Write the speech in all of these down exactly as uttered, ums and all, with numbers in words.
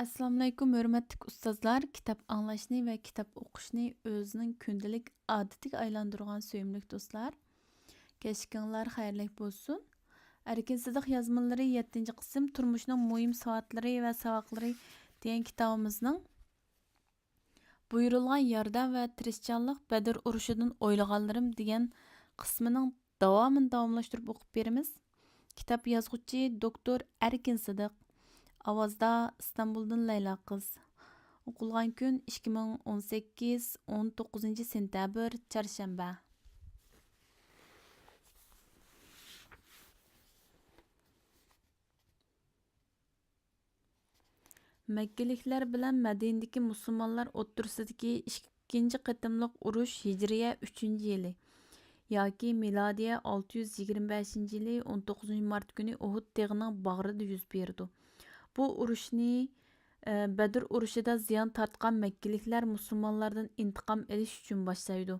ئەسسالامۇئەلەيكۇم، ھۆرمەتلىك ئۇستازلار، كىتاب ئاڭلاشنى ۋە كىتاب ئوقۇشنى ئۆزىنىڭ كۈندىلىك ئادىتىگە ئايلاندۇرغان سۆيۈملۈك دوستلار. كەچكۈڭلار خەيرلىك بولسۇن. ئەركىن سىدىق يازمىلىرى، يەتتىنچى قىسىم، تۇرمۇشنىڭ مۇھىم سوئاتلىرى ۋە ساۋاقلىرى دېگەن كىتابىمىزنىڭ بۇيرۇلغان ياردەم ۋە تىرىشچانلىق بەدر ئۇرۇشىدىن ئويلىغانلىرىم دېگەن قىسمىنىڭ داۋامىنى داۋاملاشتۇرۇپ ئوقۇپ بېرىمىز. كىتاب يازغۇچى دوكتور ئەركىن سىدىق. ئاۋازدا ئىستانبۇلدىن لەيلا قىز. ئوقۇلغان كۈن ئىككى مىڭ ئون سەككىز، ئون توققۇزىنچى سېنتەبىر، چارشەنبە. مەككىلىكلەر بىلەن مەدىنىدىكى مۇسۇلمانلار ئوتتۇرىسىدىكى ئىككىنچى قېتىملىق ئۇرۇش ھىجرىيە ئۈچىنچى يىلى ياكى مىلادىيە ئالتە يۈز يىگىرمە بەشىنچى يىلى ئون توققۇزىنچى مارت كۈنى ئۇھۇد تېغىنىڭ باغرىدا يۈز بېرىدۇ. بۇ ئۇرۇشنى، ئە، بەدر ئۇرۇشىدا زىيان تارتقان مەككىلىكلەر مۇسۇلمانلاردىن ئىنتىقام ئېلىش ئۈچۈن باشلايدۇ.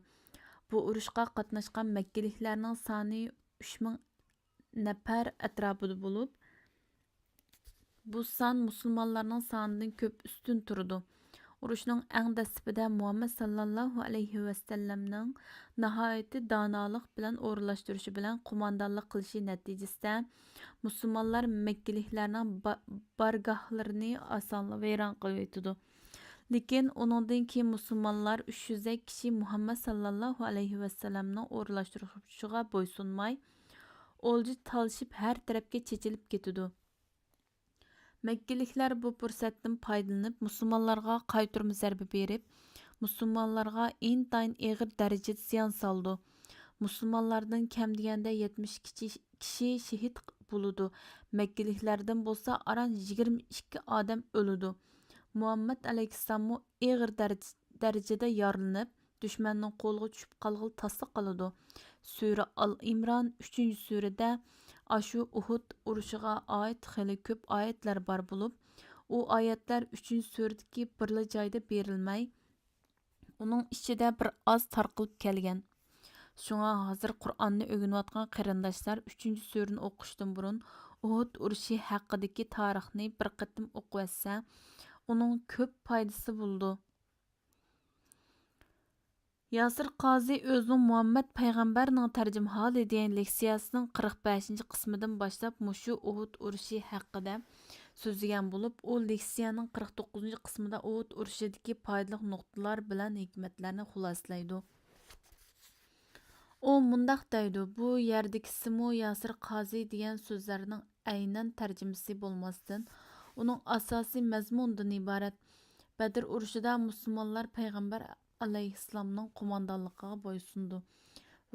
بۇ ئۇرۇشقا قاتناشقان مەككىلىكلەرنىڭ سانى ئۈچ مىڭ نەپەر ئەتراپىدا بولۇپ، بۇ سان مۇسۇلمانلارنىڭ سانىدىن كۆپ ئۈستۈن تۇرىدۇ. ئۇرۇشنىڭ ئەڭ دەسلىپىدە مۇھەممەد ساللاللاھۇ ئەلەيھى ۋەسەللەمنىڭ ناھايىتى دانالىق بىلەن ئورۇنلاشتۇرۇشى بىلەن قوماندانلىق قىلىشى نەتىجىسىدە، مۇسۇلمانلار مەككىلىكلەرنىڭ با-، بارگاھلىرىنى ئاسانلا ۋەيران قىلىۋېتىدۇ. لېكىن ئۇنىڭدىن كېيىن مۇسۇلمانلار ئۈچ يۈزدەك كىشى مۇھەممەد ساللاللاھۇ ئەلەيھى ۋەسەللەمنىڭ ئورۇنلاشتۇرۇشىغا بويسۇنماي، ئولجا تالىشىپ ھەر تەرەپكە چېچىلىپ كېتىدۇ. مەككىلىكلەر بۇ پۇرسەتتىن پايدىلىنىپ، مۇسۇلمانلارغا قايتۇرما زەربە بېرىپ، مۇسۇلمانلارغا ئىنتايىن ئېغىر دەرىجىدە زىيان سالىدۇ. مۇسۇلمانلاردىن كەم دېگەندە يەتمىش كىشى شېھىت بولىدۇ، مەككىلىكلەردىن بولسا ئاران يىگىرمە ئىككى ئادەم ئۆلىدۇ. مۇھەممەد ئەلەيھىسسالاممۇ ئېغىر دەرىج-، دەرىجىدە يارىلىنىپ، دۈشمەننىڭ قولىغا چۈشۈپ قالغىلى تاسلا قالىدۇ. سۈرە ئال ئىمران ئۈچىنچى سۈرىدە ئاشۇ ئۇھۇد ئۇرۇشىغا ئائىت خېلى كۆپ ئايەتلەر بار بولۇپ، ئۇ ئايەتلەر ئۈچىنچى سۈرىدىكى بىرلا جايدا بېرىلمەي، ئۇنىڭ ئىچىدە بىر ئاز تارقىلىپ كەلگەن. شۇڭا ھازىر قۇرئاننى ئۆگىنىۋاتقان قېرىنداشلار ئۈچىنچى سۈرىنى ئوقۇشتىن بۇرۇن ئۇھۇد ئۇرۇشى ھەققىدىكى تارىخنى بىر قېتىم ئوقۇۋەتسە، ئۇنىڭ كۆپ پايدىسى بولىدۇ. ياسىر قازى ئۆزىنىڭ مۇھەممەد پەيغەمبەرنىڭ تەرجىمىھالى دېگەن لېكسىيەسىنىڭ قىرىق بەشىنچى قىسمىدىن باشلاپ مۇشۇ ئۇھۇد ئۇرۇشى ھەققىدە سۆزلىگەن بولۇپ، ئۇ لېكسىيەنىڭ قىرىق توققۇزىنچى قىسمىدا ئۇھۇد ئۇرۇشىدىكى پايدىلىق نۇقتىلار بىلەن ھېكمەتلەرنى خۇلاسىلەيدۇ. ئۇ مۇنداق دەيدۇ، بۇ يەردىكىسىمۇ ياسىر قازى دېگەن سۆزلەرنىڭ ئەينەن تەرجىمىسى بولماستىن، ئۇنىڭ ئاساسىي مەزمۇنىدىن ئىبارەت. بەدر ئۇرۇشىدا مۇسۇلمانلار پەيغەمبەر ئەلەيھىسسالامنىڭ قوماندانلىقىغا بويسۇنىدۇ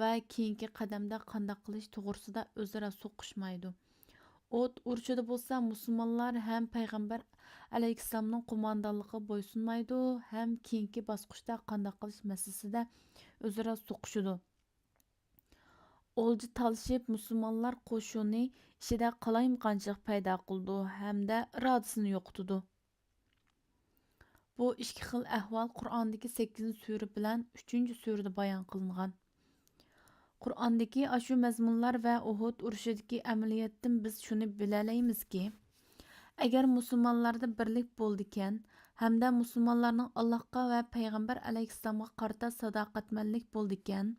ۋە كېيىنكى قەدەمدە قانداق قىلىش توغرىسىدا ئۆزئارا سوقۇشمايدۇ. ئۇھۇد ئۇرۇشىدا بولسا مۇسۇلمانلار ھەم پەيغەمبەر ئەلەيھىسسالامنىڭ قوماندانلىقىغا بويسۇنمايدۇ، ھەم كېيىنكى باسقۇچتا قانداق قىلىش مەسىلىسىدە ئۆزئارا سوقۇشىدۇ. ئولجا تالىشىپ، مۇسۇلمانلار قوشۇنى ئىچىدە قالايمىقانچىلىق پەيدا قىلىدۇ ھەمدە ئىرادىسىنى يوقىتىدۇ. بۇ ئىككى خىل ئەھۋال قۇرئاندىكى سەككىزىنچى سۈرە بىلەن ئۈچىنچى سۈرىدە بايان قىلىنغان. قۇرئاندىكى ئاشۇ مەزمۇنلار ۋە ئۇھۇد ئۇرۇشىدىكى ئەمەلىيەتتىن بىز شۇنى بىلەلەيمىزكى، ئەگەر مۇسۇلمانلاردا بىرلىك بولىدىكەن ھەمدە مۇسۇلمانلارنىڭ ئاللاھقا ۋە پەيغەمبەر ئەلەيھىسسالامغا قارىتا ساداقەتمەنلىك بولىدىكەن،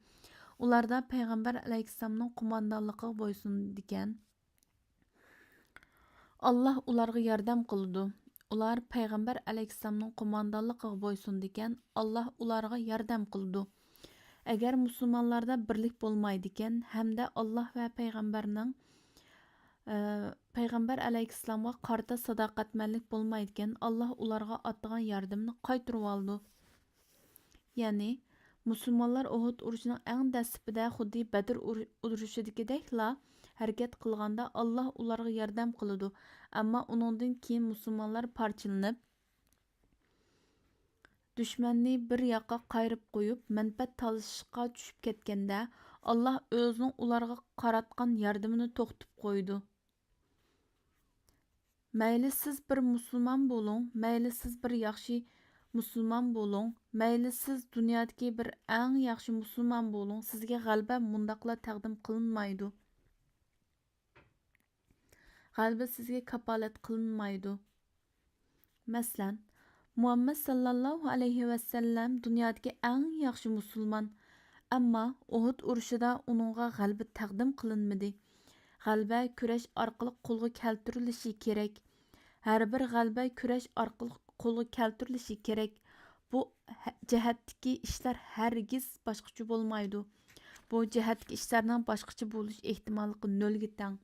ئۇلاردا پەيغەمبەر ئەلەيھىسسالامنىڭ قوماندانلىقىغا بويسۇنىدىكەن، ئاللاھ ئۇلارغا ياردەم قىلىدۇ. ئۇلار پەيغەمبەر ئەلەيھىسسالامنىڭ قوماندانلىقىغا بويسۇنىدىكەن، ئاللاھ ئۇلارغا ياردەم قىلىدۇ. ئەگەر مۇسۇلمانلاردا بىرلىك بولمايدىكەن ھەمدە ئاللاھ ۋە پەيغەمبەرنىڭ، ئە، پەيغەمبەر ئەلەيھىسسالامغا قارىتا ساداقەتمەنلىك بولمايدىكەن، ئاللاھ ئۇلارغا ئاتىغان ياردىمىنى قايتۇرۇۋالىدۇ. يەنى، مۇسۇلمانلار ئۇھۇد ئۇرۇشىنىڭ ئەڭ دەسلىپىدە خۇددى بەدر ئۇر-، ئۇرۇشىدىكىدەكلا ھەرىكەت قىلغاندا، ئاللاھ ئۇلارغا ياردەم قىلىدۇ. ئەمما ئۇنىڭدىن كېيىن مۇسۇلمانلار پارچىلىنىپ، دۈشمەننى بىر ياققا قايرىپ قويۇپ، مەنپەئەت تالىشىشقا چۈشۈپ كەتكەندە، ئاللاھ ئۆزىنىڭ ئۇلارغا قاراتقان ياردىمىنى توختىتىپ قويىدۇ. مەيلى سىز بىر مۇسۇلمان بولۇڭ، مەيلى سىز بىر ياخشى مۇسۇلمان بولۇڭ، مەيلى سىز دۇنيادىكى بىر ئەڭ ياخشى مۇسۇلمان بولۇڭ، سىزگە غەلىبە مۇنداقلا تەقدىم قىلىنمايدۇ. غەلىبە سىزگە كاپالەت قىلىنمايدۇ. مەسىلەن، مۇھەممەد ساللاللاھۇ ئەلەيھى ۋەسەللەم دۇنيادىكى ئەڭ ياخشى مۇسۇلمان، ئەمما ئۇھۇد ئۇرۇشىدا ئۇنىڭغا غەلىبە تەقدىم قىلىنمىدى. غەلىبە كۈرەش ئارقىلىق قولغا كەلتۈرۈلۈشى كېرەك. ھەر بىر غەلىبە كۈرەش ئارقىلىق قولغا كەلتۈرۈلۈشى كېرەك. بۇ ھە-، جەھەتتىكى ئىشلار ھەرگىز باشقىچە بولمايدۇ. بۇ جەھەتتىكى ئىشلارنىڭ باشقىچە بولۇش ئېھتىماللىقى نۆلگە تەڭ.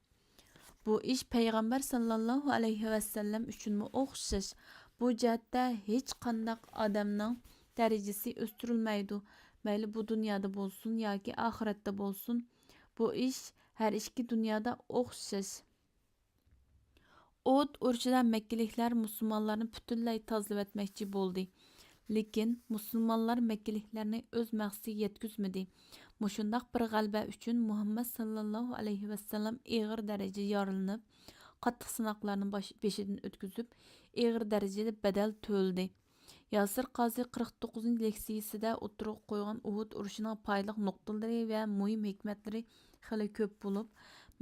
بۇ ئىش پەيغەمبەر ساللاللاھۇ ئەلەيھى ۋەسەللەم ئۈچۈنمۇ ئوخشاش. بۇ جەھەتتە ھېچقانداق ئادەمنىڭ دەرىجىسى ئۆستۈرۈلمەيدۇ. مەيلى بۇ دۇنيادا بولسۇن ياكى ئاخىرەتتە بولسۇن، بۇ ئىش ھەر ئىككى دۇنيادا ئوخشاش. ئۇھۇد ئۇرۇشىدا مەككىلىكلەر مۇسۇلمانلارنى پۈتۈنلەي تازىلىۋەتمەكچى بولدى. لېكىن مۇسۇلمانلار مەككىلىكلەرنى ئۆز مەقسىتىگە يەتكۈزمىدى. مۇشۇنداق بىر غەلىبە ئۈچۈن مۇھەممەد ساللاللاھۇ ئەلەيھى ۋەسەللەم ئېغىر دەرىجىدە يارىلىنىپ، قاتتىق سىناقلارنى باش-، بېشىدىن ئۆتكۈزۈپ، ئېغىر دەرىجىدە بەدەل تۆلىدى. ياسىر قازى قىرىق توققۇزىنچى لېكسىيىسىدە ئوتتۇرىغا قويغان ئۇھۇد ئۇرۇشىنىڭ پايدىلىق نۇقتىلىرى ۋە مۇھىم ھېكمەتلىرى خېلى كۆپ بولۇپ،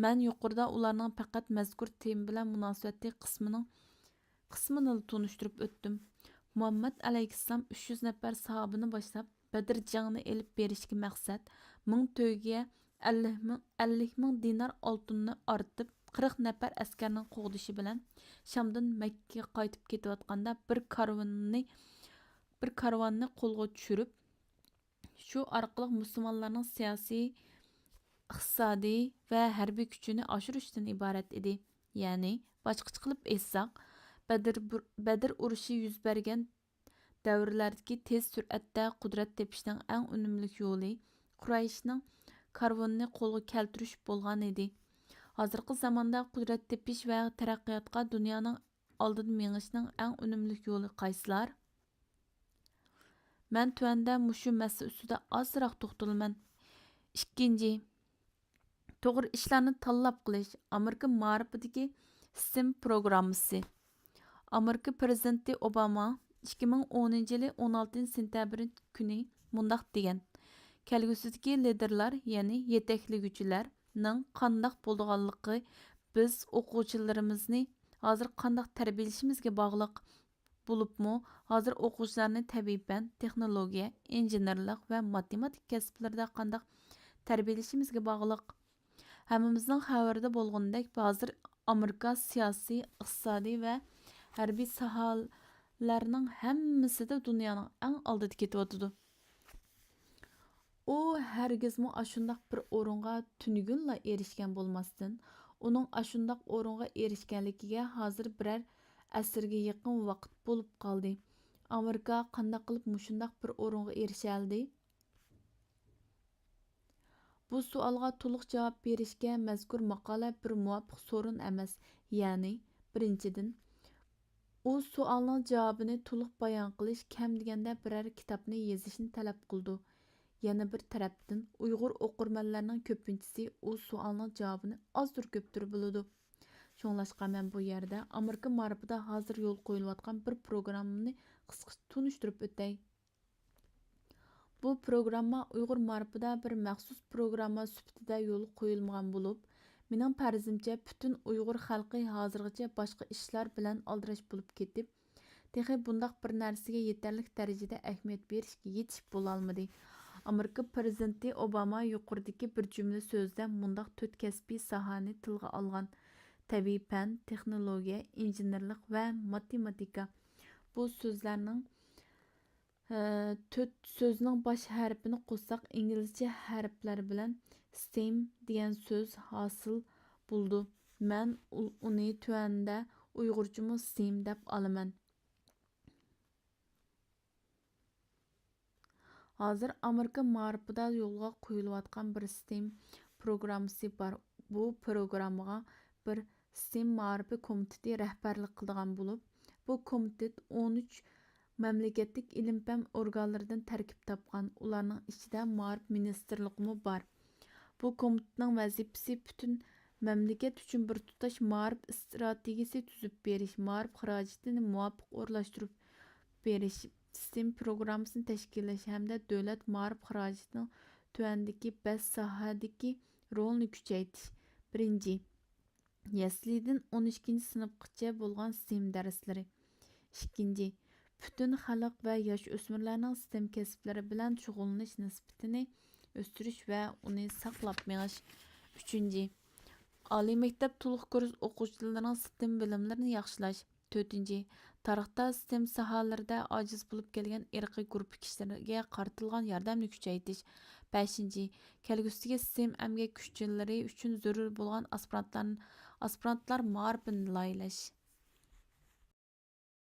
مەن يۇقىرىدا ئۇلارنىڭ پەقەت مەزكۇر تېما بىلەن مۇناسىۋەتلىك قىسمىنىڭ، قىسمىنىلا تونۇشتۇرۇپ ئۆتتۈم. مۇھەممەد ئەلەيھىسسالام ئۈچ يۈز نەپەر ساھابىنى باشلاپ، بەدر جەڭنى ئېلىپ بېرىشتىكى مەقسەت، مىڭ تۆگىگە ئەللىك مىڭ، ئەللىك مىڭ دىنار ئالتۇننى ئارتىپ، قىرىق نەپەر ئەسكەرنىڭ قوغدىشى بىلەن شامدىن مەككىگە قايتىپ كېتىۋاتقاندا بىر كارۋاننى، بىر كارۋاننى قولغا چۈشۈرۈپ، شۇ ئارقىلىق مۇسۇلمانلارنىڭ سىياسىي، ئىقتىسادىي ۋە ھەربىي كۈچىنى ئاشۇرۇشتىن ئىبارەت ئىدى. يەنى، باشقىچە قىلىپ ئېيتساق، بەدر بۇر-، بەدر ئۇرۇشى يۈز بەرگەن دەۋرلەردىكى تېز سۈرئەتتە قۇدرەت تېپىشنىڭ ئەڭ ئۈنۈملۈك يولى قۇرەيشنىڭ كارۋىنىنى قولغا كەلتۈرۈش بولغانىدى. ھازىرقى زاماندا قۇدرەت تېپىش ۋە تەرەققىياتقا دۇنيانىڭ ئالدىدا مېڭىشنىڭ ئەڭ ئۈنۈملۈك يولى قايسىلار؟ مەن تۆۋەندە مۇشۇ مەسىلە ئۈستىدە ئازراق توختىلىمەن. ئىككىنچى، توغرا ئىشلارنى تاللاپ قىلىش، ئامېرىكا مائارىپىدىكى ستېم پروگراممىسى. ئامېرىكا پىرېزىدېنتى ئوباما ئىككى مىڭ ئونىنچى يىلى ئون ئالتىنچى سېنتەبىر كۈنى مۇنداق دېگەن: كەلگۈسىدىكى لىدېرلار، يەنى يېتەكلىگۈچىلەرنىڭ قانداق بولىدىغانلىقى بىز ئوقۇغۇچىلىرىمىزنى ھازىر قانداق تەربىيەلىشىمىزگە باغلىق. بولۇپمۇ ھازىر ئوقۇغۇچىلارنى تەبىئىي پەن، تېخنولوگىيە، ئىنژېنېرلىق ۋە ماتېماتىكا كەسىپلىرىدە قانداق تەربىيەلىشىمىزگە باغلىق. ھەممىمىزنىڭ خەۋىرىدە بولغىنىدەك، ھازىر ئامېرىكا سىياسىي، ئىقتىسادىي ۋە ھەربىي ساھەلەرنىڭ ھەممىسىدە دۇنيانىڭ ئەڭ ئالدىدا كېتىۋاتىدۇ. ئۇ ھەرگىزمۇ ئاشۇنداق بىر ئورۇنغا تۈنۈگۈنلا ئېرىشكەن بولماستىن، ئۇنىڭ ئاشۇنداق ئورۇنغا ئېرىشكەنلىكىگە ھازىر بىرەر ئەسىرگە يېقىن ۋاقىت بولۇپ قالدى. ئامېرىكا قانداق قىلىپ مۇشۇنداق بىر ئورۇنغا ئېرىشەلىدى؟ بۇ سوئالغا تولۇق جاۋاب بېرىشكە مەزكۇر ماقالە بىر مۇۋاپىق سورۇن ئەمەس. يەنى، بىرىنچىدىن، ئۇ سوئالنىڭ جاۋابىنى تولۇق بايان قىلىش، كەم دېگەندە بىرەر كىتابنى يېزىشنى تەلەپ قىلىدۇ. يەنە بىر تەرەپتىن، ئۇيغۇر ئوقۇرمەنلەرنىڭ كۆپىنچىسى ئۇ سوئالنىڭ جاۋابىنى ئازدۇر كۆپتۇر بىلىدۇ. شۇڭلاشقا مەن بۇ يەردە ئامېرىكا مائارىپىدا ھازىر يولغا قويۇلۇۋاتقان بىر پروگراممىنى قىسقىچە تونۇشتۇرۇپ ئۆتەي. بۇ پروگرامما ئۇيغۇر مائارىپىدا بىر مەخسۇس پروگرامما سۈپىتىدە يولغا قويۇلمىغان بولۇپ، مېنىڭ پەرىزىمچە، پۈتۈن ئۇيغۇر خەلقى ھازىرغىچە باشقا ئىشلار بىلەن ئالدىراش بولۇپ كېتىپ، تېخى بۇنداق بىر نەرسىگە يېتەرلىك دەرىجىدە ئەھمىيەت بېرىشكە يېتىشىپ بولالمىدى. ئامېرىكا پىرېزىدېنتى ئوباما يۇقىرىدىكى بىر جۈملە سۆزىدە مۇنداق تۆت كەسپىي ساھەنى تىلغا ئالغان: تەبىئىي پەن، تېخنولوگىيە، ئىنژېنېرلىق ۋە ماتېماتىكا. بۇ سۆزلەرنىڭ، ئە، تۆت سۆزنىڭ باش ھەرپىنى قوشساق، ئىنگلىزچە ھەرپلەر بىلەن ستېم دېگەن سۆز ھاسىل بولىدۇ. مەن ئۇ-، ئۇنى تۆۋەندە ئۇيغۇرچىمۇ ستېم دەپ ئالىمەن. ھازىر ئامېرىكا مائارىپىدا يولغا قويۇلۇۋاتقان بىر ستېم پروگراممىسى بار. بۇ پروگراممىغا بىر ستېم مائارىپى كومىتېتى رەھبەرلىك قىلىدىغان بولۇپ، بۇ كومىتېت ئون ئۈچ مەملىكەتلىك ئىلىم-پەن ئورگانلىرىدىن تەركىب تاپقان، ئۇلارنىڭ ئىچىدە مائارىپ مىنىستىرلىقىمۇ بار. بۇ كومىتېتنىڭ ۋەزىپىسى پۈتۈن مەملىكەت ئۈچۈن بىر تۇتاش مائارىپ ئىستراتېگىيىسى تۈزۈپ بېرىش، مائارىپ خىراجىتىنى مۇۋاپىق ئورۇنلاشتۇرۇپ بېرىش، ستېم پروگراممىسىنى تەشكىللەش ھەمدە دۆلەت مائارىپ خىراجىتىنىڭ تۆۋەندىكى بەش ساھەدىكى رولىنى كۈچەيتىش. بىرىنچى، يەسلىدىن ئون ئىككىنچى سىنىپقىچە بولغان ستېم دەرسلىرى. ئىككىنچى، پۈتۈن خەلق ۋە ياش ئۆسمۈرلەرنىڭ ستېم كەسىپلىرى بىلەن شۇغۇللىنىش نىسبىتىنى ئۆستۈرۈش ۋە ئۇنى ساقلاپ مېڭىش. ئۈچىنچى، ئالىي مەكتەپ تولۇق كۇرس ئوقۇغۇچىلىرىنىڭ ستېم بىلىملىرىنى ياخشىلاش. تۆتىنچى، تارىختا ستېم ساھەلىرىدە ئاجىز بولۇپ كەلگەن ئىرقىي گۇرۇپپا كىشىلىرىگە قارىتىلغان ياردەمنى كۈچەيتىش. بەشىنچى، كەلگۈسىدىكى ستېم ئەمگەك كۈچلىرى ئۈچۈن زۆرۈر بولغان ئاسپىرانتلار، ئاسپىرانتلار مائارىپىنى لايىھەلەش.